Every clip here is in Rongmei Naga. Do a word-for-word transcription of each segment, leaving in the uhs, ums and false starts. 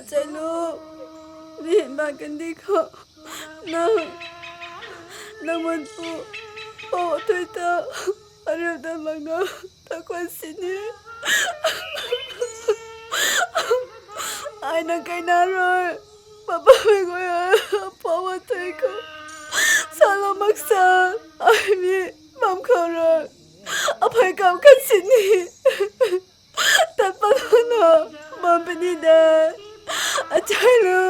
Chailu, mi ba kandi khou, nang, nang man pu, pou thui ta, ariu ta langa, ta kwan sini. Ai nang kai na rui, papa mei goi ai, pou thui khou, salo maksa, ai mi, bam khou rui, apai kam kan sini. Tat pat na, bam puni de. Achailu.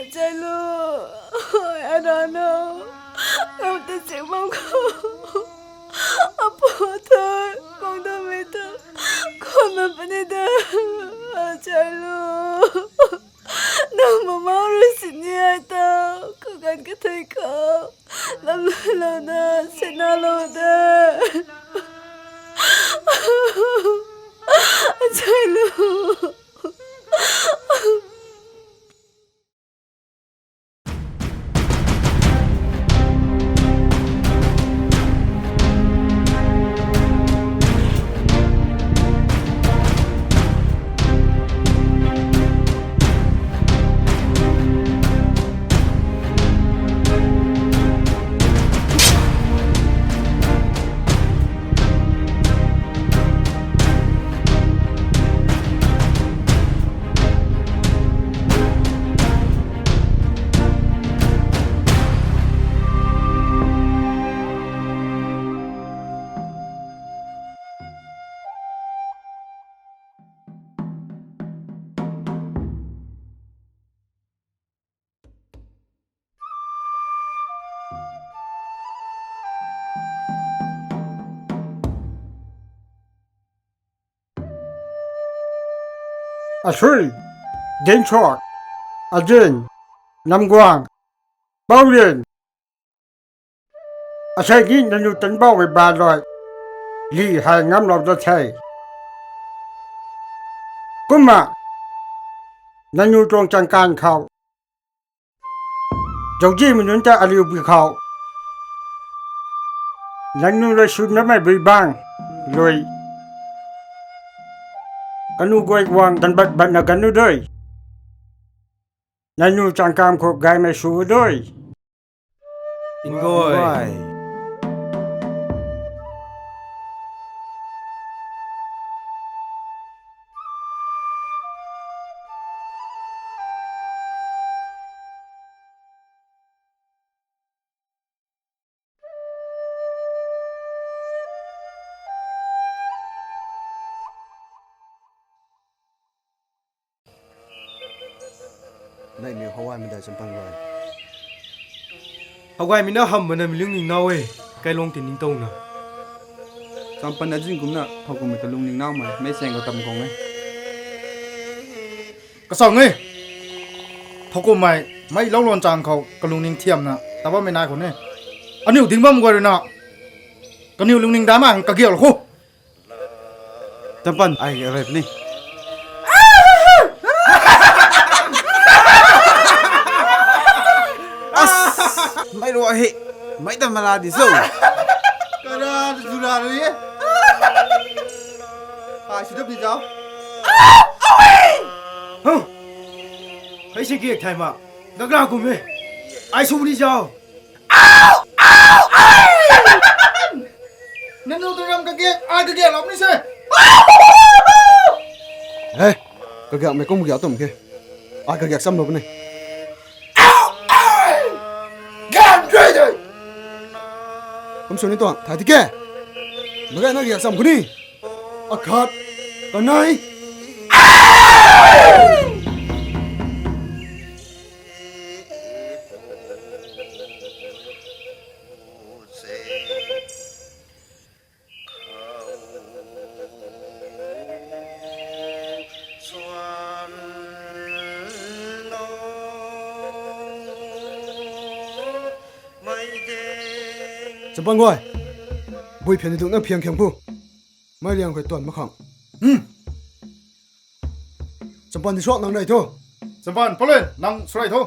Achailu. Ai, ana na. Ngam ta sing bam khou. Apu ta, kong ta mei ta. Kwan na puni de. Achailu. Nang mama rui sini ai ta, kakan kathui khou, lam lui lou na, sina lou de. Achailu. Asui, Dinchok, Ajin, Namguang, Baulin. Asei ni nangniw tanbaumei ba loi, li hei ngamlou dat the. Kumna, nangniw tuang changkan khou, Zauczihmei nunc ta aliu bi khou, nangniw rui swnamei bui bang lui, kanu guay guang danbat batna ganv nu dui. Nangniw changkam khou gaymei sw dui. Nguay. Neihmei how gaymei da Champan guay. How gaymei na hamh mana mi lungning nau e, kailuang ti ningtowna. Champan Ajin kumna Thowkummei kalungning naumei, meic chaeng khou tam kang e. Kachang e. Thowkummei, mei lou luan chang khou kalungning thiamna ta bammei nai khou ni, aniu ding bam guay rui na, kaniw lungning dai ma kagiak lou khou. Champan, ai rui puni. As, mei rui he, mei ta mala di so. Kara zura rui e. Ai sw dap di zau. Huh? Hei si kiak thay ma. Gakra kum e. Ai sw ni zau. Nangniw tu ram kagiak, ai kagiak lou ni se. He, kagiakmei kum giak tum ke. Ai kagiak cham lou puni. Kum sw ni tuang, thay di ke. Mei gayna giak cham kuni. Akhat, kanei. Champan guay, bui phian ni duk na phiang khiang pu. Mei liang khou tuan mak khang. Hmm. Champan di suak nang nei thu. Champan, Paulin, nang sw rey thu.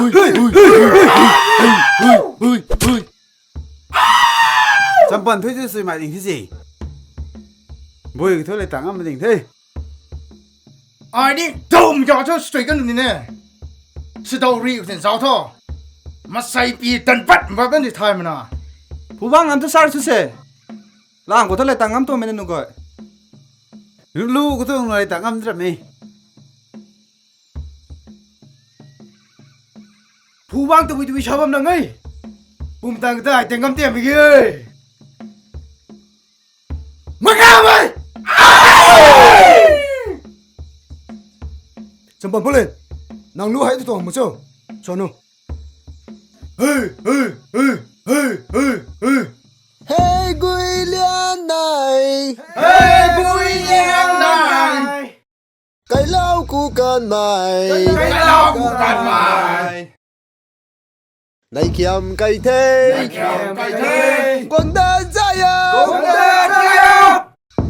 Champan thui tu sui mai ding thi si. Bui ka thu le tang am ding the. Ai ni dum ja cho straight kan ni ne. Sidau ri u tin zau tho. Masai pi tan pat ba kan di thai mana. Phu bang ngam tu sar su se. Lang ko thu le tang ngam tu me na nu goi. Lu ko thu ngai tang ngam dra me. Phu bang tu bui tu bui sha bam na ngai. Pum tang ta ai teng ngam tiam mi ge. Mangam ai! Champan pulin, nang lu hai tu tuang mu cho? Cho nu. Hey, hey, hey, hey, hey, hey. Hey, Guilian nai. Hey, Guilian nai. Kailau ku kan mai. Kailau ku kan mai. Nai kiam kai the. Nai kiam kai the. Guang da zaya. Guang da zaya.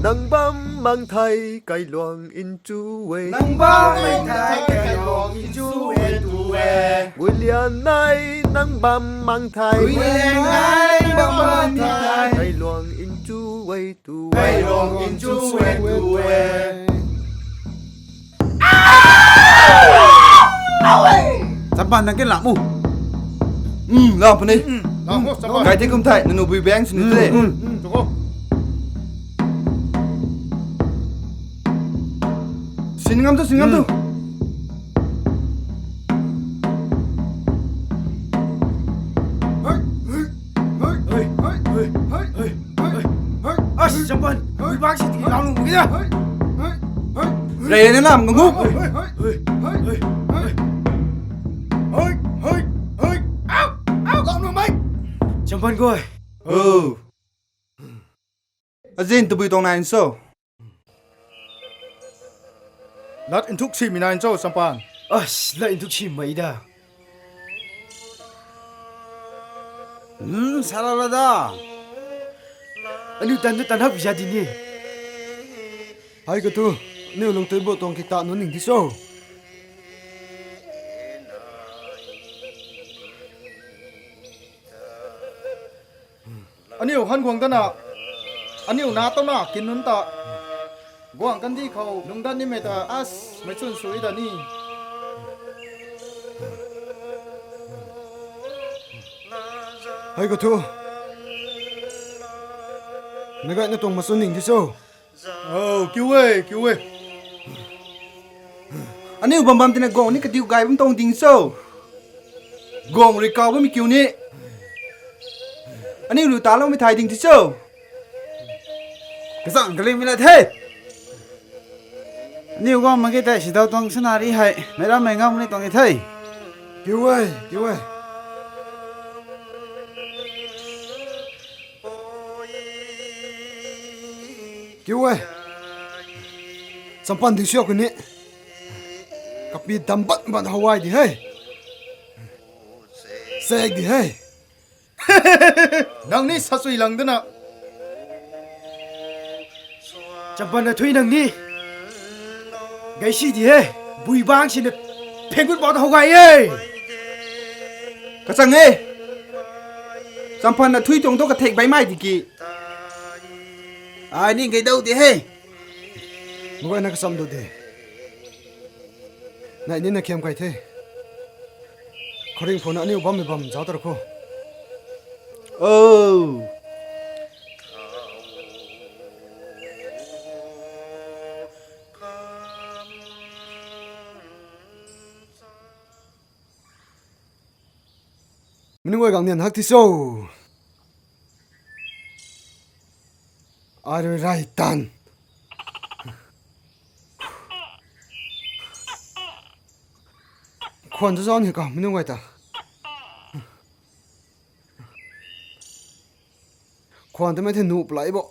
Nang bam mang thai kai luang in chu we. Nang bam mang thai kai luang in chu we tu we. Guilian nai nang bam mang thai. Guilian nai nang bam mang thai. Kai luang in chu we tu we. Kai luang in chu we tu we. Champan nang ken lam u. Hmm, lam puni. Lam u, champan. Kai the kum thai, nanu bui bang sini the. Hmm, hmm. Sin ngam tu, sin ngam tu. As, champan, bui bang si tiki lau nung bui na. Rey na lam ngu. Champan goi. Oh. Azin tabui tong nai so. Lat nthuk si mi nai so, champan. As, lat nthuk si mai da. Hmm, sala la da. Aniu tan tu tan hap za di ni. Hai ka tu, aniu lung tui bo tong kik ta nu ning di so. Aniu han guang tana, aniu na tana kin nun ta. Guang kandi khou lungdan nimei ta as mei chun sui da ni. Hai ka thu. Mei gay na tuang machun ning di so. Oh, kiu e, kiu e. Aniu bam bam tina gong ni kadiu gay bam tong ding so. Gong rui kau bam kiu ni. Aniu lu ta lou mei thai ding di so. Kazang kaling mi la the. Aniu gong ma ke tei sidau tuang scenery hei. Mei ram mei ngam ni tuang e the. Kiu e, kiu e. Kiu e. Champan di siu kuni. Kapi dam bat bat hawai di hei. Sek di hei. Nang ni sasui lang dana. Champan na thui nang ni. Gay si di hei. Bui bang si na. Pheng gut bat hawai e. Kachang e. Champan na thui tuang tu kathek baimei di ki. Ai ni ngai dou di he. Mguayna kasam dou di. Nai ni na khiam kai the. Khouringh phuna aniu bammei bam zauc tar kho. Oh. Mini guay gang nian hak ti cho. Ai rui rai tan. Khwan tu zauc ni ka, mini guay ta. Khwan tu mei the nuh play bo.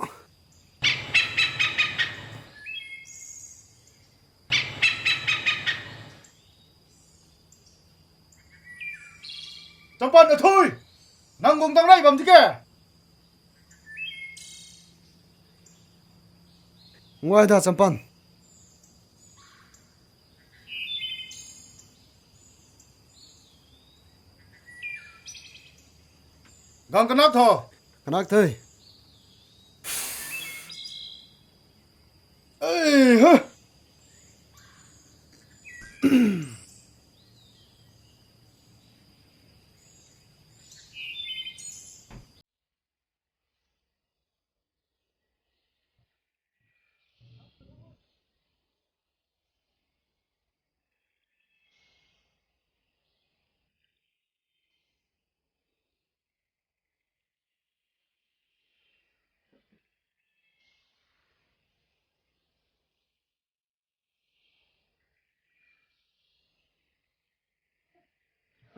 Champan na thui! Nang guang tang rei bam di ke? Nguay da, Champan. Gang kanak tho. Kanak the. Ei, ha.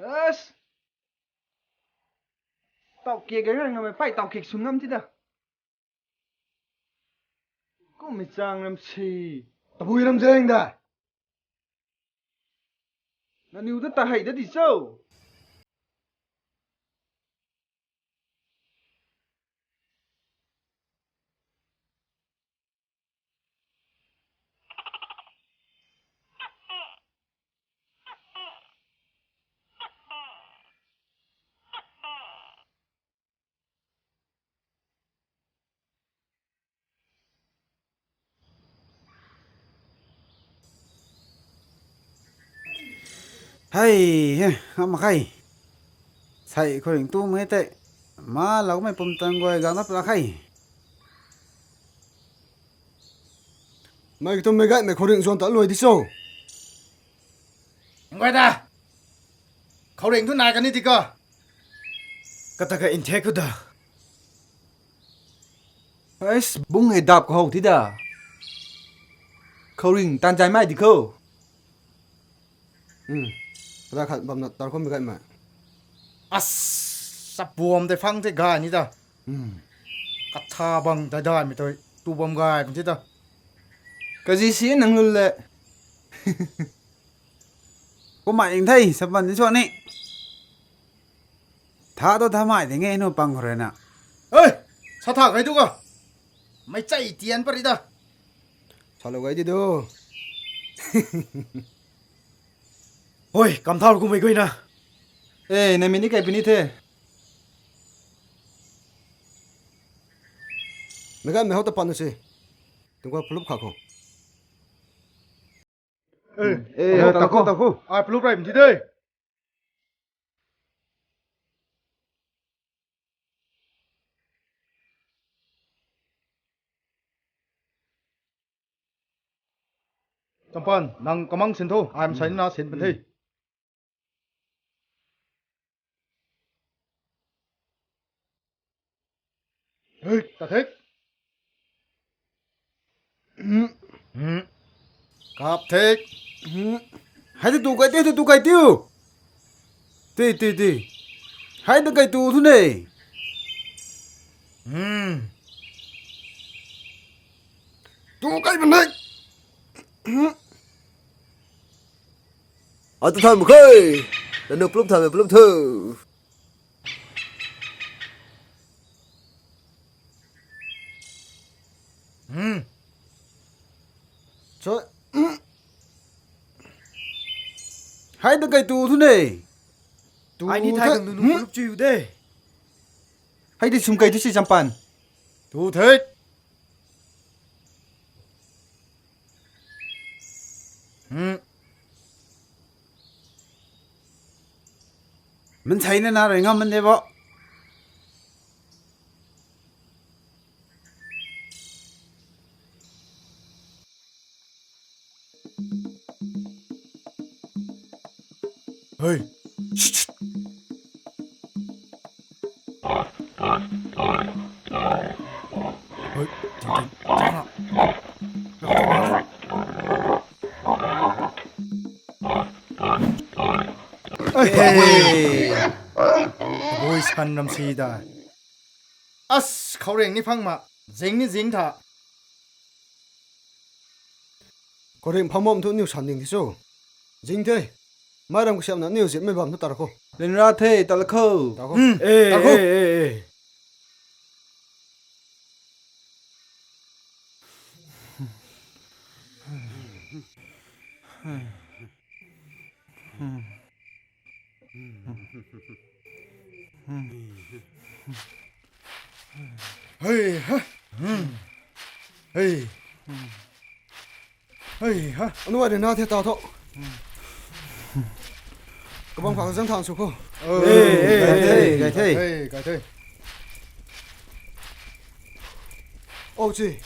Yes. Tau kiak ga rang na mei pai tau kiak sum ngam ti da. Kummei chang ram si. Tabui ram zeng da. Naniw ta ta hei da di cho. Hei, he, ngam mak khe. Sei khouringh tumei tei, ma loumei pumtan guay gang nap la khe. Mei katummei gaymei khouringh zuan ta luai di cho. Nguay da. Khouringh tu nai kani di ka. Kata ka in the kho da. Ais, bung hei dap kahow ti da. Khouringh tan zay mai di kho. Hmm. Ra khat bam na tar khum bi gaymei. As, sapuam tei phang tei gay ni da. Hmm. Katha bang dai dai mei tei tu bam gay bam ti da. Kazi si nang lul le. Kumna ing the, Champan ni suan ni. Tha tu tha mai de nge nu pang khou rui na. Ei, sa tha kai tu ka. Mei chai tian pari da. Sa lou gai di do. Hoi, kam thau kumei guay na. Ei, na mini kai pini the. Mei gaymei how ta pan na si. Tung ka plup kha kho. Ei, ei, ta kho, ta kho. Ai plup rai mti de. Champan, nang kamang sin tho, ai masai na sin pan the. Hei, ta thek. Hmm. Hmm. Kap thek. Hmm. Hei tu tu kai tiu, tu tu kai tiu. Ti, ti, ti. Hei tu kai tu thu ne. Hmm. Tu kai ban hei. Hmm. Atu tham khe. Nanu plup tham, plup thu. Hmm. Cho. Hmm. Hei ta kai tu thu ne. Tu ai ni thai the. Dang nunu, hmm? Plup chiu de. Hei di sum kei tu si Champan. Tu the. Hmm. Min thei na na rui ngam man de bo. Hey. Shh, shh. Hey, ting, ting, ting, ting. Hey. Boys han ram si da. As, khou reng ni phang ma. Zing ni zing tha. Khou reng phang bam thu niw san ding ti chu. Zing the. Mai ram kasiamna niw zip mei bam thu tar khou. Len ra the, tar khou. Tar khou. Hmm. Eh, tar khou. Eh, eh, eh. Hey, ha. Hey. Hey, ha. Anu ai na the ta tho. Kabang phak zang thang su khou. Hey, hey, hey, hey, hey, hey. Hey, hey, hey. Oh, chi.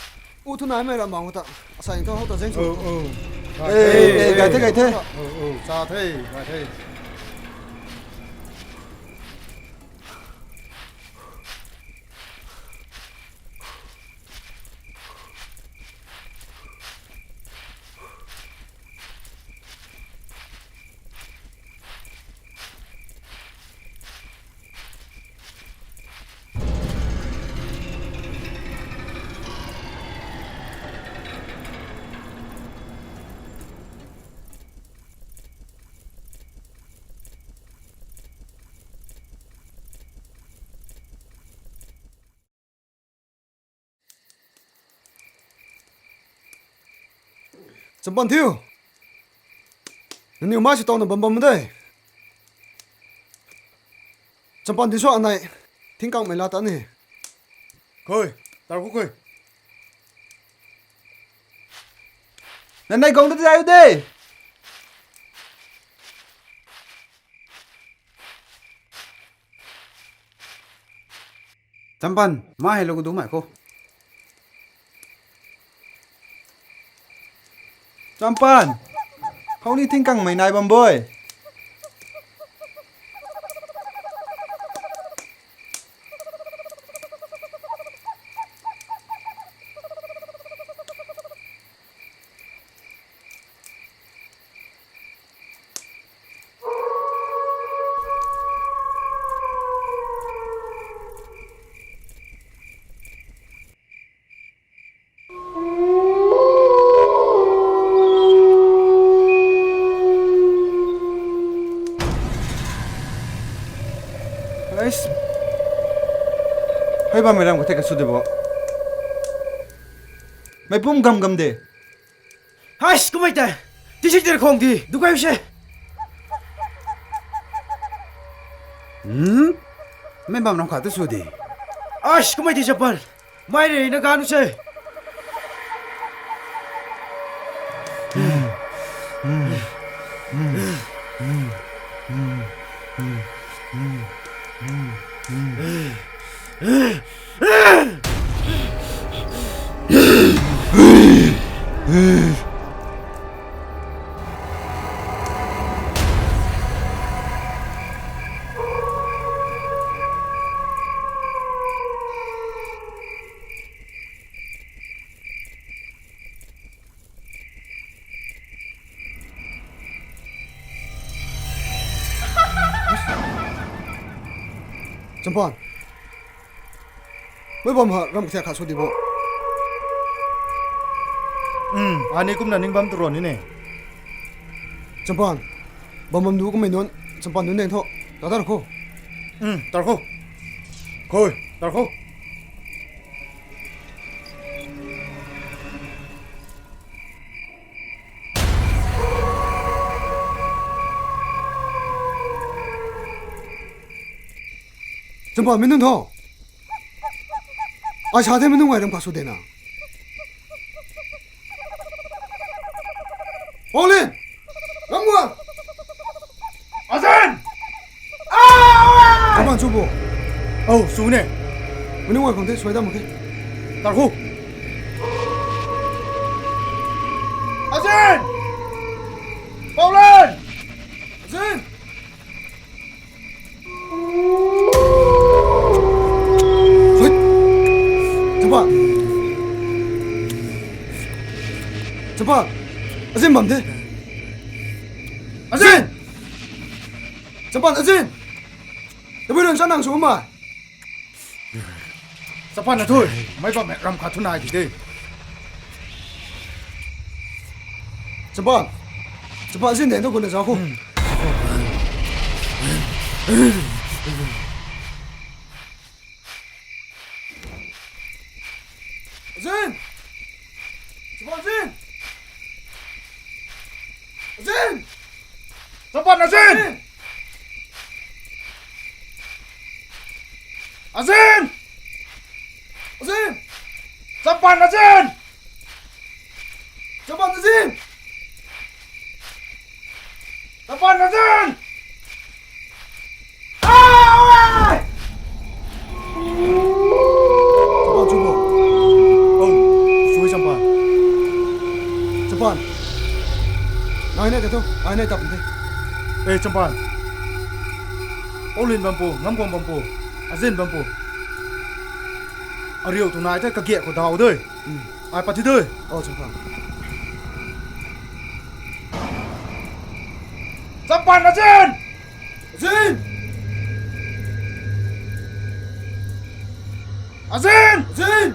U thu nai mei ram bang ta. Asai tho ta zeng su. Oh, oh. Hey, hey, hey, gai the, gai the. Oh, oh, sa the, gai the. Champan thiu. Nangniw mai si tawna bam bam de. Champan di sua anei. Thingkangmei la ta ni. Khui, tar khou khui. Nanei gong ta zai u de. Champan, mai hei lou kadu mai khou. Champan, khou ni thingkangmei nai bam boi. Guys, hei bam mei ram kha the ka su de bo. Mei pum gam gam de. Hais, kumei tei. Tisi tir khong di, dukai se. Hmm? Mei bam ram kha tu su di. Ais, kumei tei Champan. Mai rui na ganu se. Champan. Mei bam ha ram kha the kha su di bo. Hmm, ani kumna ning bam tu ro ni ne. Champan. Bam bam du kumei nunc, Champan nunc deng tho. Ta tar khou. Hmm, tar khou. Khui, tar khou. Champan, mei nunc tho. Ai sa the, mei nunc guay ram kha sw de na. Paulin! Ramguang! Azin! Aman sw bo. Ou, sw ne. Mei nunc guay khang the, suai dam mak khe. Tar khu. Azin! Paulin! Azin! Hei! Champan! Champan! Azin bam the! Azin! Champan, Azin! Tabui run sa nang sw ma? Champan na thui, mei bam e, ram khat thu nai di de. Champan! Champan, Azin de, tu kun na zau khu. Azin! Champan, Azin! Azin! Champan, Azin! Azin! Azin! Champan, Azin! Champan, Azin! Champan, Azin! Ai! Champan, sw bo. Ou, sw e Champan. Champan. Nai nai ta thu, ai nai tap the. E Champan. Paulin bam pu, Ngamguang bam pu, Azin bam pu. Ariu tu nai the, kagiak khou daw de. Ai pat thi de. Ou, Champan. Champan, Azin! Azin! Azin! Azin!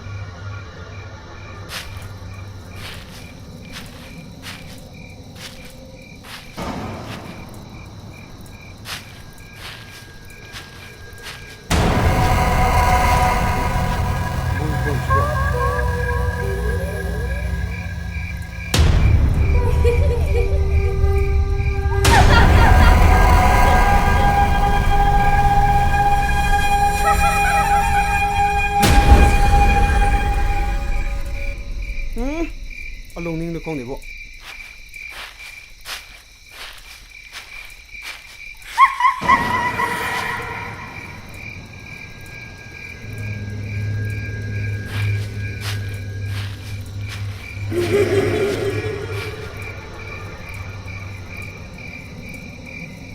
Hmm? Alung ning de khang ni bo.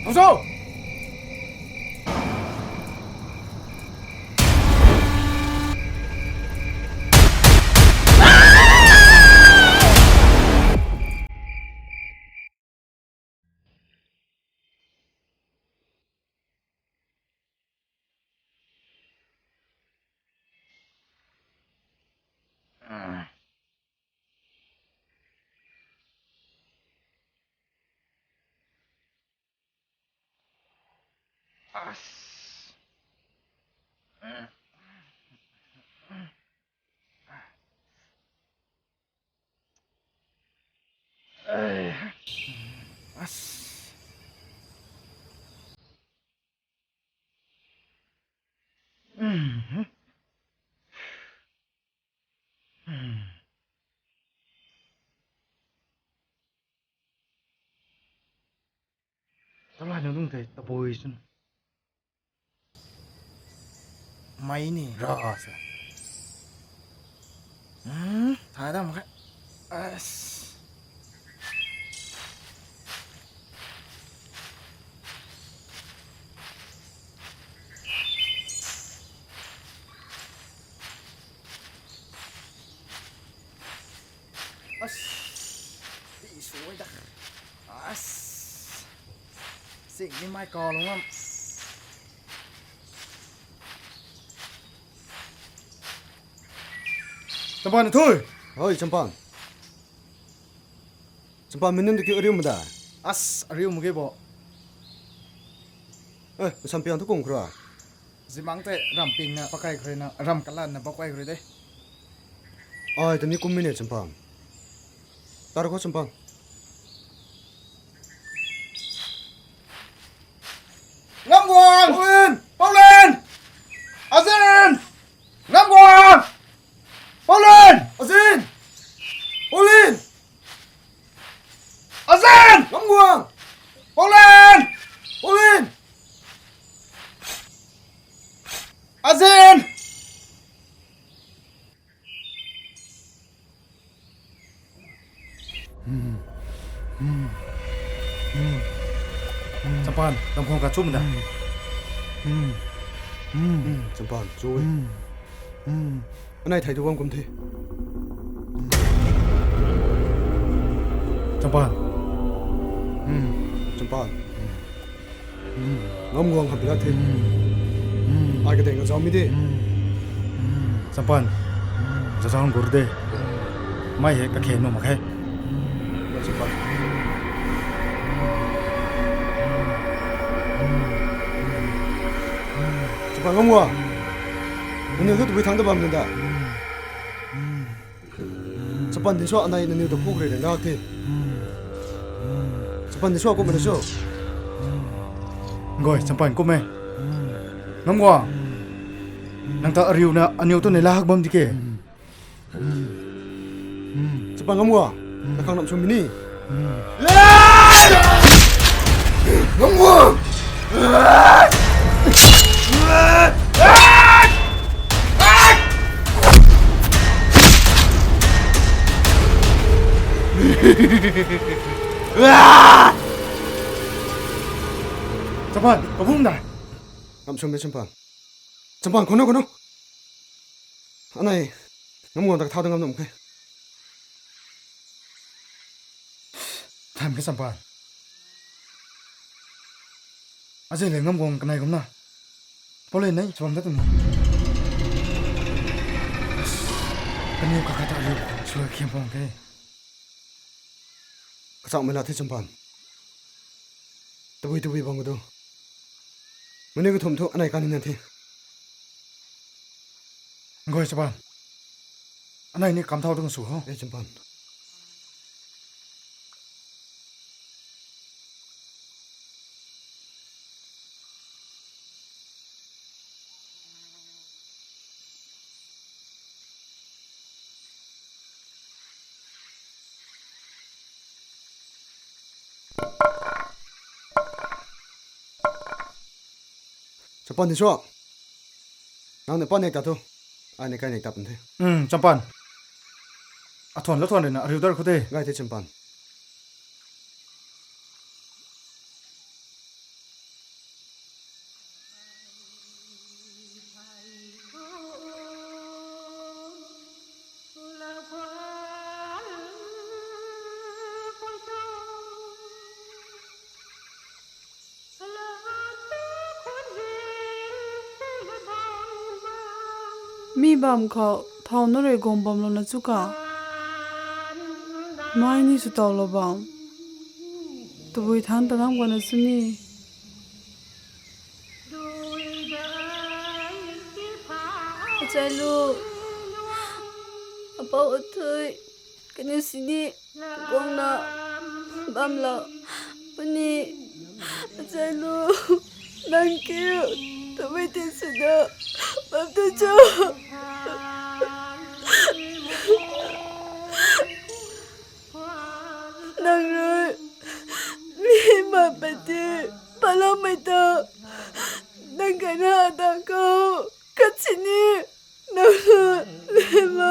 Thang sw! Talai nang dung tei tabui swn. Mei ni ra sa. Hmm, thai dam khe. As. As. Ti sw da. As. Sing ni mei kaw lung am. Champan thu. Hoi, Champan. Champan, mei nunc tu kiu ariu ma da? As, ariu mak ge bo. Eh, sampiang thu kum khra. Zimang tei ramping na pakai khre na, ram kalan na pakai khre de. Ai, tani kum mei ne Champan. Tar kho Champan. Ngamguang! Paulin! Paulin! Azin! Ngamguang! Guang! Paulen! Paulen! Azin! Champan, lam khang ka chum da. Champan, chu e. Anei thei tu bam kum the. Champan. Champan. Ngam guang khan pi la the. Ai ka teng ka zau mi de. Champan. Zazang gur de. Mai he ka khen nu mak khe. Champan. Champan ngam guang. Nangniw tu tabui thangc ta bam ni da. Champan din sua anei nangniw ta phuk rei rei ngak the. Champan din sua kum na sua. Ngoi, Champan kum e. Ngam guang. Nang ta ariuna aniw tu nei la hak bam di ke. Champan ngam guang. Na khang nam sum mi ni. Ngam guang. Champan, kabum dai. Ngam sum mi Champan. Champan, khou nu, khou nu. Anei, ngam guang ta kathau ta ngam nam khe. Tham khe Champan. Azin le ngam guang kanei kumna. Paulen nei, chwam da tu ni. Kaniw kakhat ta liu, sua khiam pang the. Kachak mei la the Champan. Tabui tabui bang ka tu. Mani ka thum thu anei kan ni na the. Ngoi Champan. Anei ni kam thau tung su ho. E Champan. Champan ni sua. Nang ni pan nek ta thu. Ai ni kai nek ta pan the. Hmm, Champan. Athuan la thuan rui na, ariu dar khou the. Ngai the Champan. Mi bam khou thau na rui guang bam lou na chu ka. Mai ni sw tau lou bam. Tabui thangc ta nam guang na sw ni. Achai lu, apou athui, kaniw sini guangna bamlou puni. Achai lu, nang kiu tabui ti swna bam tu cho. Nang rui mi ma pati paloumei ta nang kana ta khou kachini nang lema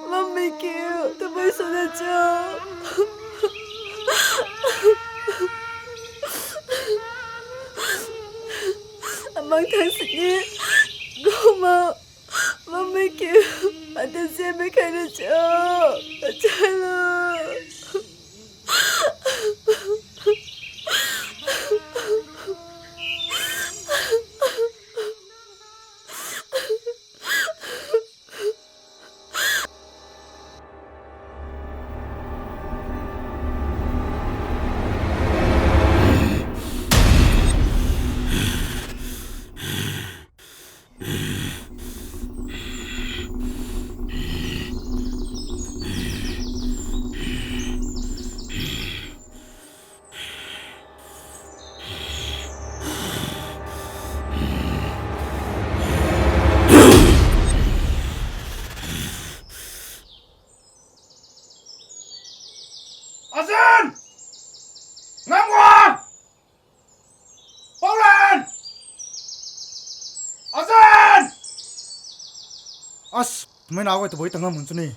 mamei kiu tabui swna cho. Amang thang sini goma mamei kiu ata semei khaina cho. Achai lu. Azan! Twmei na guay tabui ta ngam mun chu ni.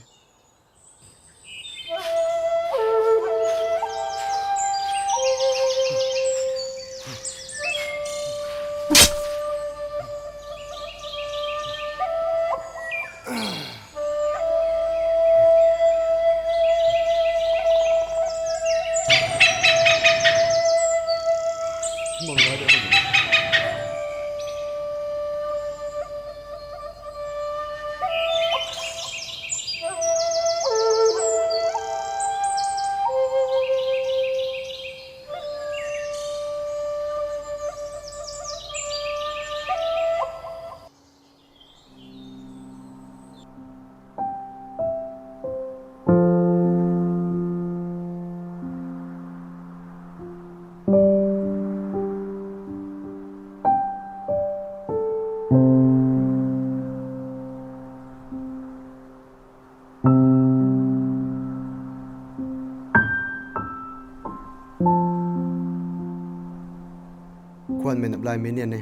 Khwanmei nap lai mei nian e.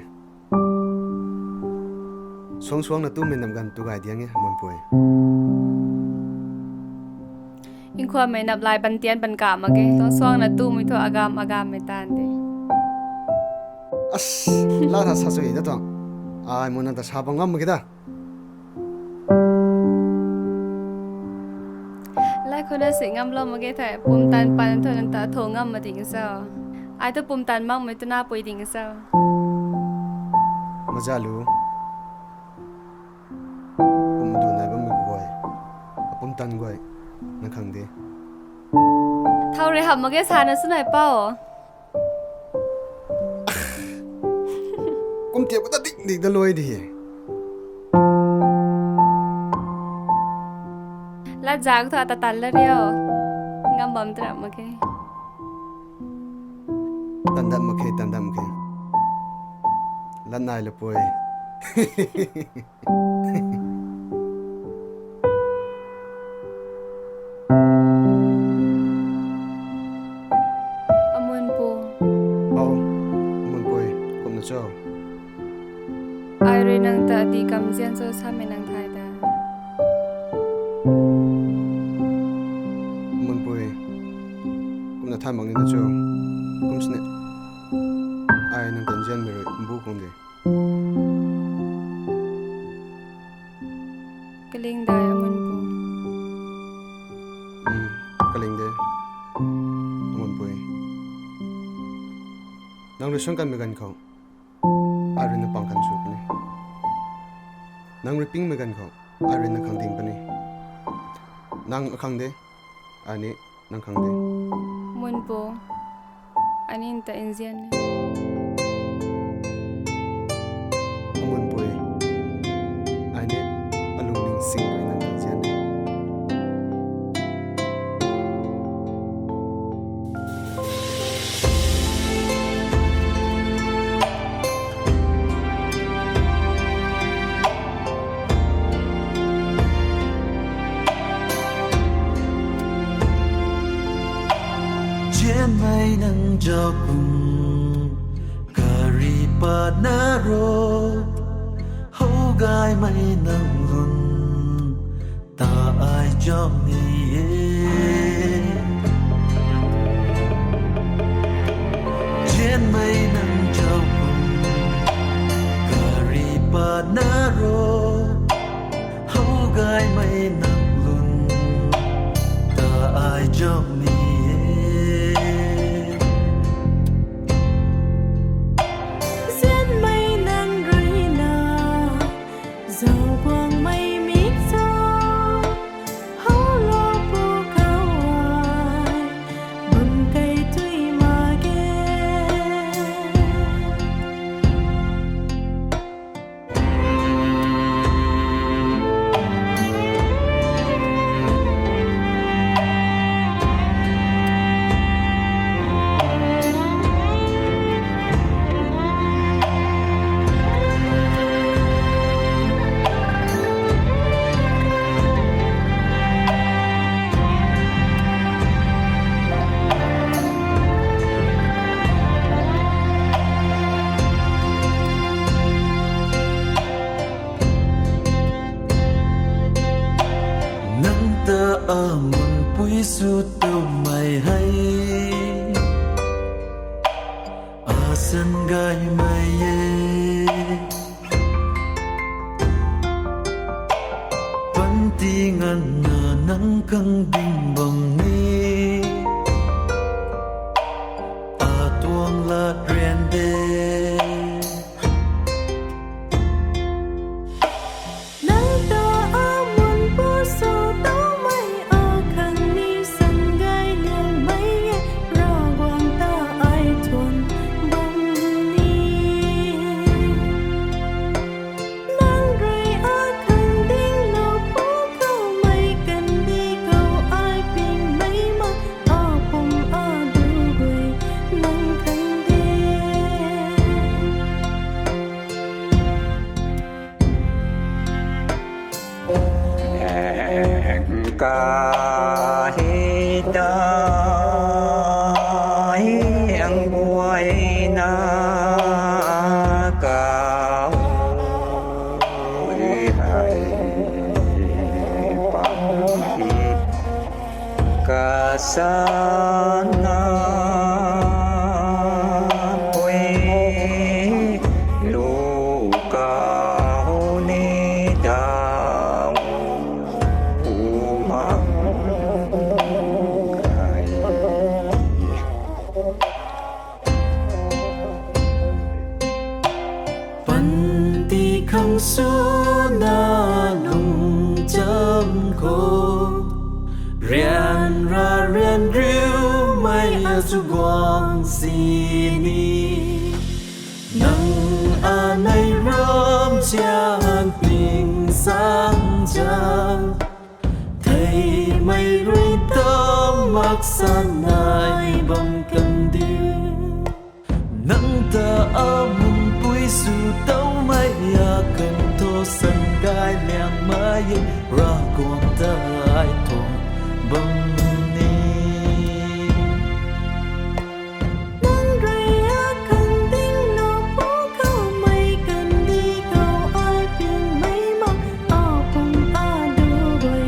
Suang suang na tumei nap ganv tu gay diang e, Munpui. Nkhwanmei nap lai ban tian ban ka mak ge. Suang suang na tumei thu agam agammei tan de. As, la tha sa sui na tuang. Ai, mun nang ta sa bam ngam mak ge da. Lai khou na si ngamlou mak ge thei, pumtan pan thu nang ta thu ngam mak ding cho. Ai thu pumtan makmei twna pui ding cho. Mazalu. Pum du nai bammei guay, apumtan guay, nang khang de. Thau rui hamh mak ge sana sw nai pau. Kum tiap ta dik dik da lui di. Lat zak thu ata tan la riu. Ngam bam tra mak ge. Tan dat mak khe, tan dat mak khe. Lat nai lapui. Amunpu. Au, Amunpui, kumna cho? Ai rui nang ta di kamzian cho samei nang thay ta. Amunpui, kumna thay mak ni na cho? Kum sini. Ai nang ta nzianmei rui mbu khang de. Kaling dai Amunpu. Hmm, kaling de. Amunpui. Nang rui suang kanmei ganv khou, ai rui na pang kan sw puni. Nang rui pingmei ganv khou, ai rui nang khang ding puni. Nang akhang de. Ai ni nang khang de. Munpu, ai ni nta nzian e. Amunpui, ai ni alungning sing rui nang ta nzian e. Nzianmei nang zauc kum, kari patna ro, howgaymei nang lun, ta ai zauc ni e. Nzianmei nang zauc kum, kari patna ro, howgaymei nang lun, ta ai zauc ni e. Nzianmei nang ruina, zauc guangmei mik cho, howlou pu khou ai, bam kei tui mak ge. Tumei hei, asan gaymei e. Panty nganvna nang khang ding bam ni, atuang lat rian de. Nang ta amun pu sw taumei akhang ni sangay liangmei e, Ravguangc ta ai thuan bam ni. Nang rui akhang ding lou pu khoumei kandih khou ai pingmei mak, apum adu guay nang khang de. Kahita hiang buaina ka hei pang hi kasana pui lu kau ni dau. Panty khang swna lungcham khou, rian ra rian riumei achu guang sini. Nang anei ram chian ping sang cha, theimei rui tam mak sanai bam kan diu. Nang ta amun pui sw taumei akhang thu sangay liangmei e, Ravguangc ta ai thuan bam ni. Nang rui akhang ding lou pu khoumei kandih khou ai pingmei mak, apum adu guay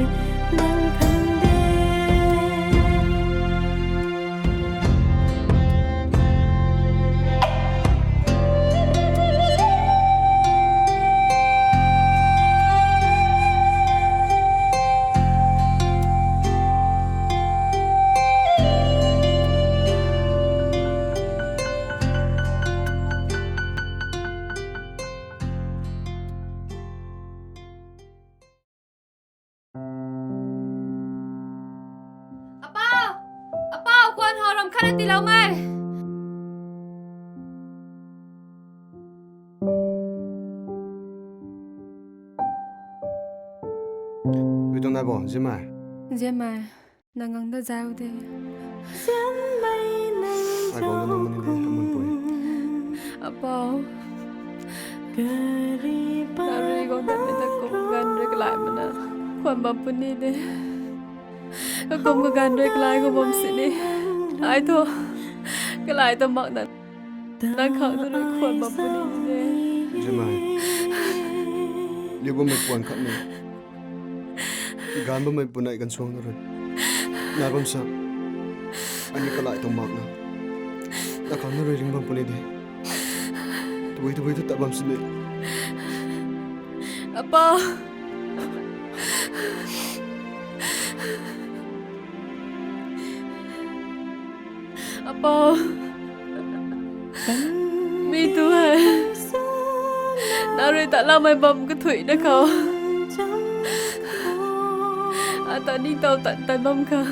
nang khang de. Apou! Apou, khwan how ram khat na tiiloumei. Ui tuang nai bo, Ziamei? Ziamei, nang ngang da zau de. Ai guang da nung mani de, amun pui. Apou, nang rui guang datmei ta kum ganv rui kalai mana khwan bam puni de. Kakum kaganv rui kalai khou bam sini. Ai thu kalai ta makna nang khang na rui khwan bam puni de. Ziamei, liu bammei puan khat ni, kaganv bammei punai ganv suang na rui nai bam sa. Ani kalai tuang makna nang khang na rui ring bam puni de. Tabui tabui thu tat bam sini. Apou! Apou, mi tu hei nang rui tatloumei bam kathuicna khou ata ningtow tat tat bam khang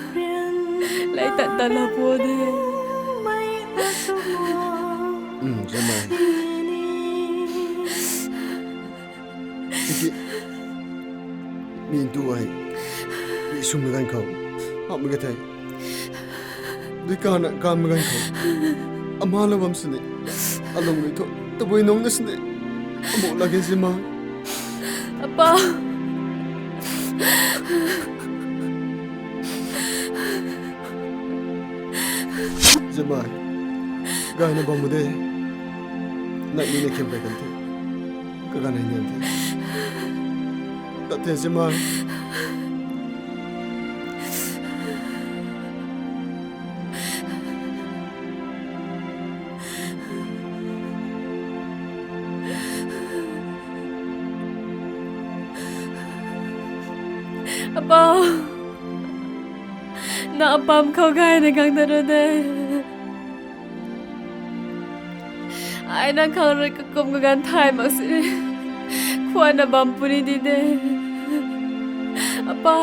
lei tat tat la pu de. Ziamei, tiki mi tu hei mi swmei ganv khou, hamhmei ka thei, dui kana kanmei ganv khou, ama lou bam sini, alung rui thu tabui nung na sini, amu lage Ziamei. Apou! Ziamei, gayna bam mu de. Nai ni na khempei kan the, kaganv hei nian the. Tat the Ziamei. Na apam khou gayna gang da ru de. Ai nang khang rui kakum kaganv thay mak si. Khwanna bam puni di de. Apa.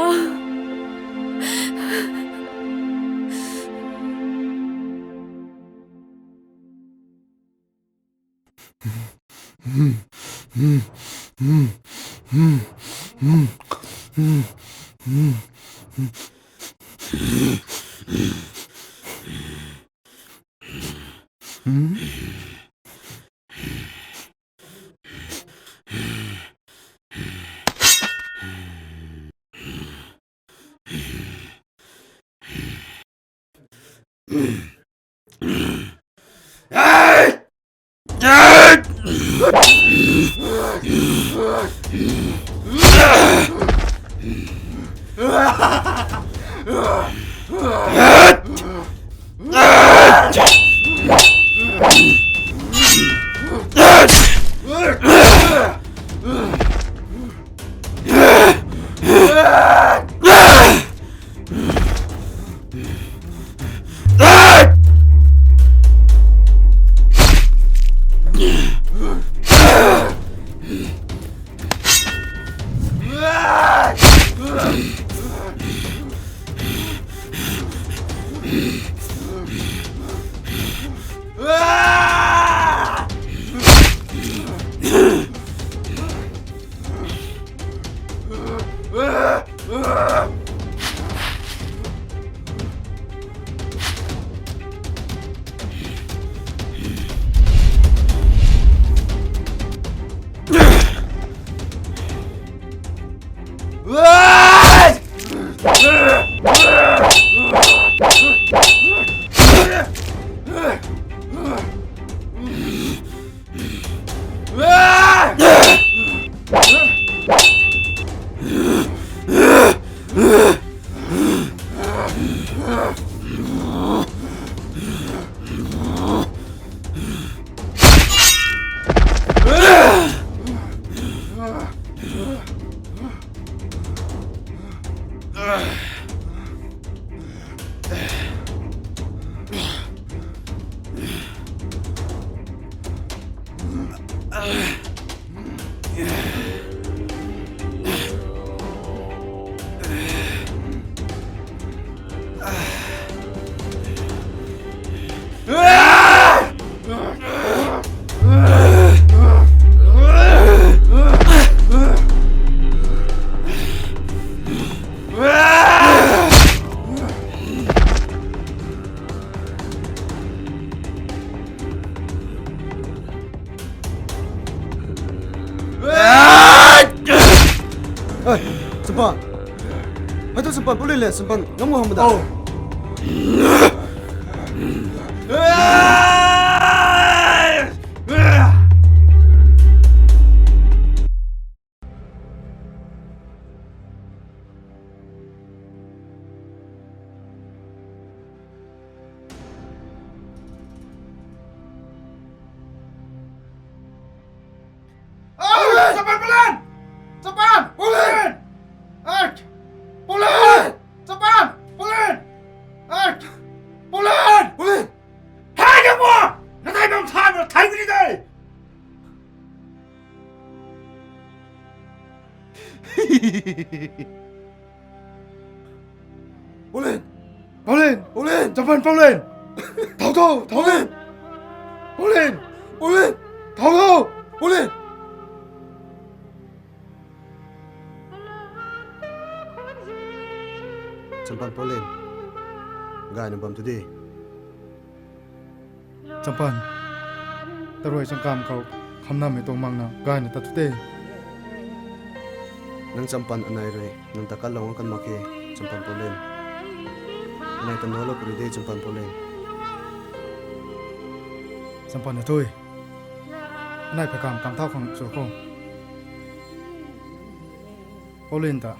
Ei, Sampan. Hei tu Sampan, Paulin le Sampan, ngam ngam da. Oh. Ai, Sampan, Paulin! Sampan! Paulin! Ai! Paulin! Sampan! Paulin! Ai! Paulin! Paulin! Hei, nang bo! Na thai bam thai bo, thai bini dei! Paulin! Paulin! Paulin! Sampan, Paulin! Thau tho! Thau! Paulin! Paulin! Paulin! Thau tho! Paulin! Sampan, Paulin. Gayna bam tu di. Sampan, tarui changkam khou khamnammei tuang makna gayna tat tu te. Nang Sampan anei rui nang ta katlou kan mak khe, Sampan Paulin. Anei ta nolou puri de, Sampan Paulin. Sampan na tui. Anei phakam kam thau khang sw khou. Paulin ta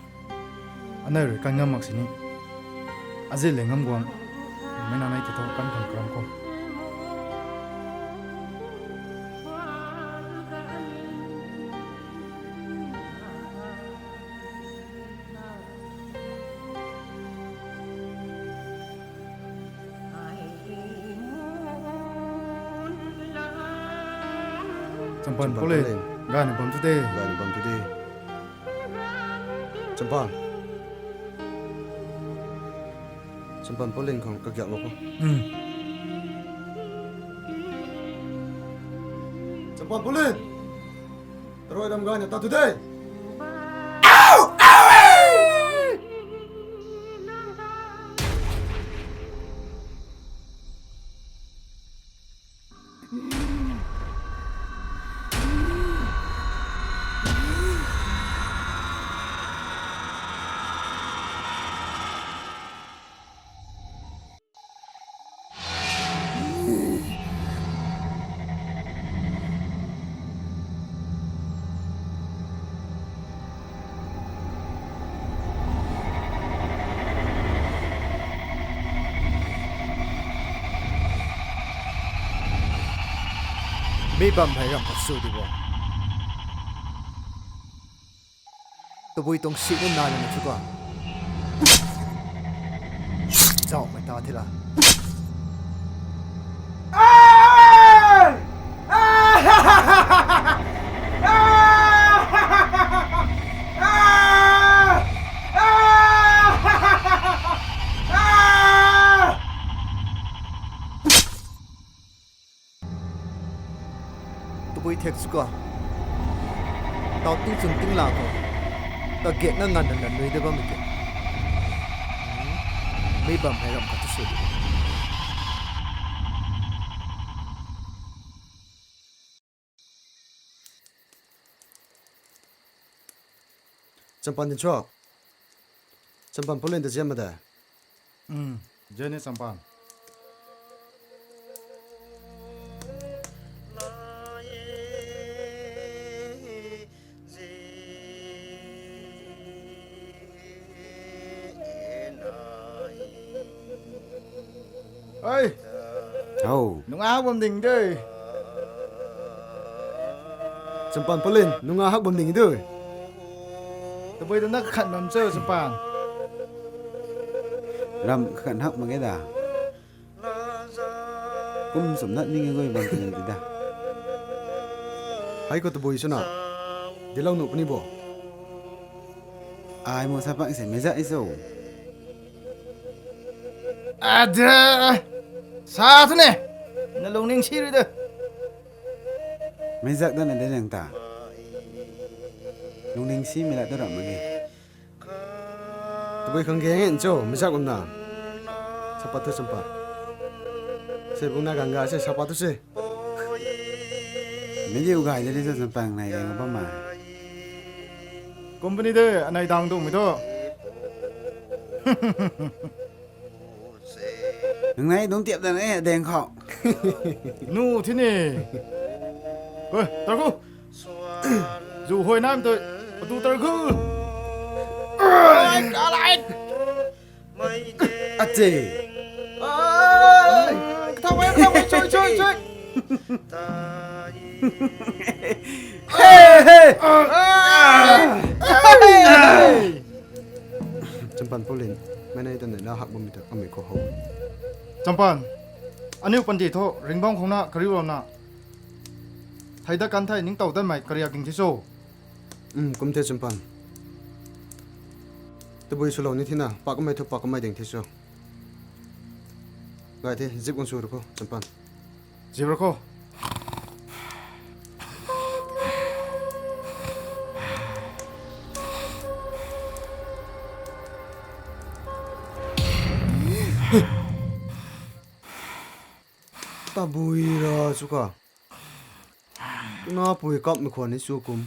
anei rui kan ngam mak sini. Azit le ngam guang. Mei na nei ta tho kan khang karam khou. Champan Champalin. Polin. Gani bam tu de. Gani bam tu de. Champan. Champan Polin khang kagiak lo ko. Hmm. Champan Polin. Taroi ram gani ta tu de. Mi bam hei ram khat sw di bo. Tabui tuang si nunc nai lana chu ka. Zauhmei ta thila. Tabui thek chu ka. Tau ting chun ting la ko. Ta gek na ngan na nui de bam ke. Mei bam hei ram khat tu sw di. Champan din chok. Champan Polin ta ziam ma de. Hmm, ziam ni Champan. Oi. Hau. Nunga bam ding de. Champan Polin, nunga hak bam ding de. Tabui tu na khat bam cho, Champan. Ram khat hak mak ge da. Kum sum nat ning e goi bam ning di da. Hei ko tabui suna. Dilou nu puni bo. Ai mo sa pang se mei zak i so. Ada! Sa thu ne! Na lungning si rui de. Mei zak da na de nang ta. Lungning si mei la tu ram mak ge. Tabui khang ge ngen cho, mei zak bam na. Sa pat thu Champan. Se bung na gang ga se sa pat thu se. Mei diu gay de ni cho Champan nai de bam ma. Company de, anei dang dungmei thu. Nang nai dungc tiap dan e, deng khou. Nu thi ni. Koi, tar khu. Zu hoi nam tu, atu tar khu. Ai, ka lai. Ache. Ai, ka thau, ka thau, choi, choi, choi. Hey, hey. Champan Polin, mei nai tan na hak bam mi ta kamei khou hou. Champan, aniu panty thu ringbam khou na kariu lam na. Thei dat kan thei ningtow datmei kariak ding thi cho. Um, kum the Champan. Tabui swlou ni thina, pak kamei thu pak kamei ding thi cho. Gay the, zip guang sw ru kho, Champan. Zip ru kho. Tabui ra chu ka. Tuna pui kap mi khwan ni chu kum.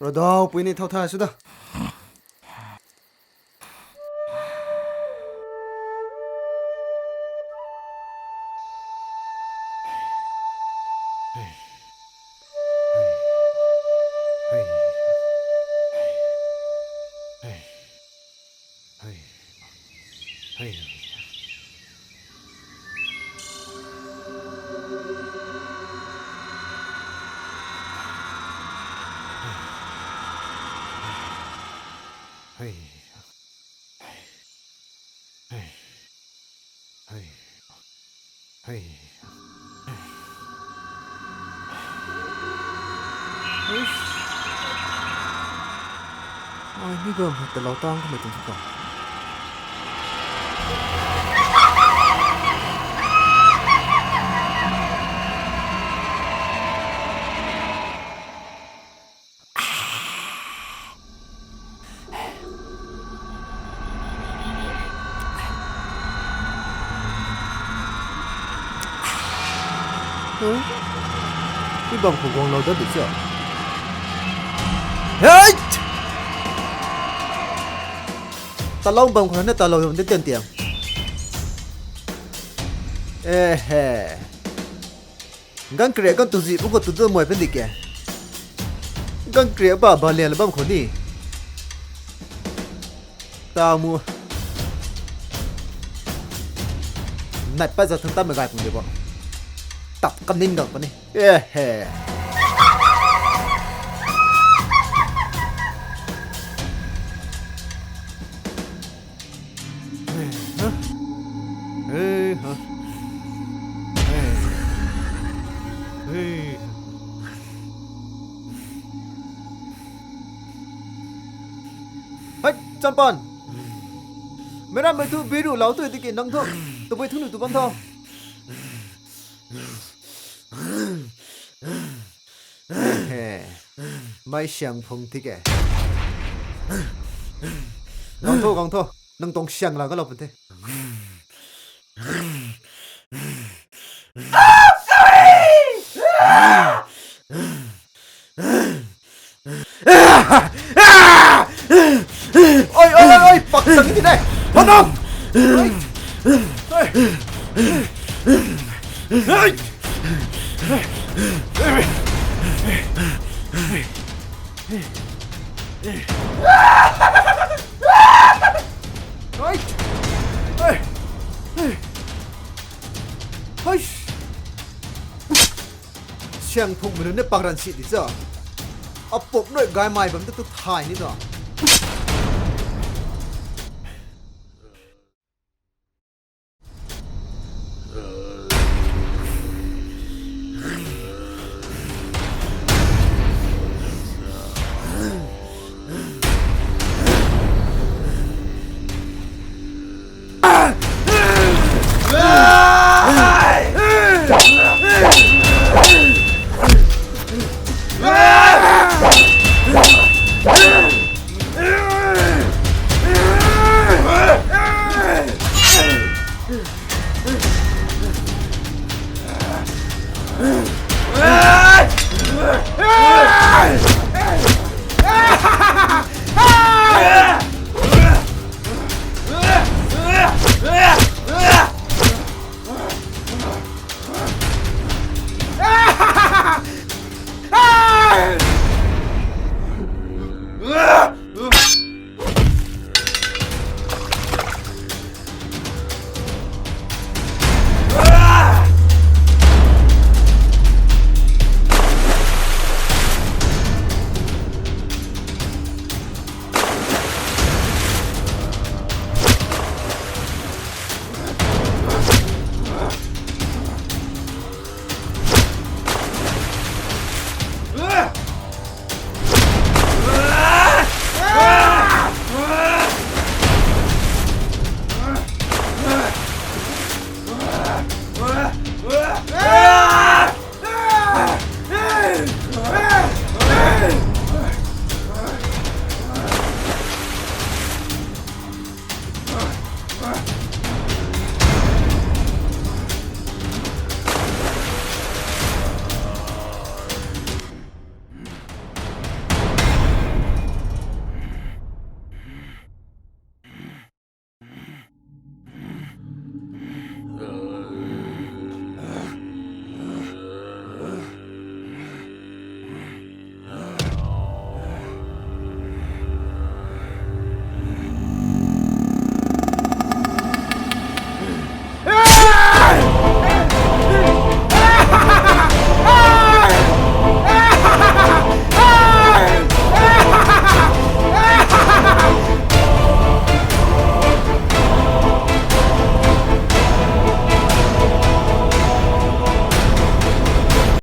Radau pui ni thau thai sw da. Ai, mi bam hei talou tang kamei tuang thu ka. Huh? Mi bam khou guanglou dat di cho? Hey! Talou bam khou na talou bam de tian tiang. Eh he. Gang kre kan tu zi bu khou tu tu moi pen di ke. Gang kre ba ba lian bam khou ni. Tamu. Nat pa za thun tam gay pung de bo. Tap kam ning gang pa ni. Eh he. Hey, huh? Hey. Hey. Hey, Champan! Mera mei tu biru lau tu tiki nang thu. Tabui thu nu tu bam tho. He. Mei siang phung tike. Gang tho, gang tho. Nang tuang siang la ka lou pun the. Oi, oi, oi, oi, pak tang ni nai. Hot on. Oi. Oi. Oi. Oi. Oi. Siang phung mei nunc ne pak ran si di cho. Apop noi gaymei bam tu tu thay ni to.